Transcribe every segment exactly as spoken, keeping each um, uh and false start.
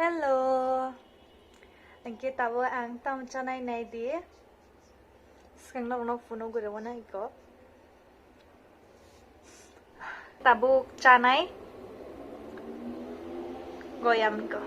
Hello. Hwnkhe tabuk ang tamo chanai nai di. Swkang nok nok phunuk guri wana iko. Tabuk chanai goyam iko.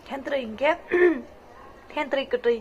Thentrwi hinkhe thentrwi kwtwi.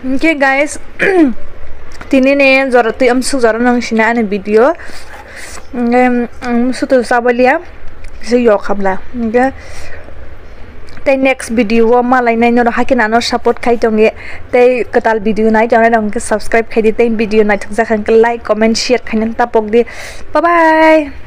Hwnkhe guys, tini ni jora twi amsuk jora nang sina ani video. Hwnkhe ang sutu chabaliya se yok hamla. Hwnkhe tei next video o malainai norok haikhe nano support khai tongye. Tei kwtal video nai tongnai rok hwnkhe subscribe khai di, tei video naithok jak hwnkhe like, comment, share khainani tapok di. Bye bye.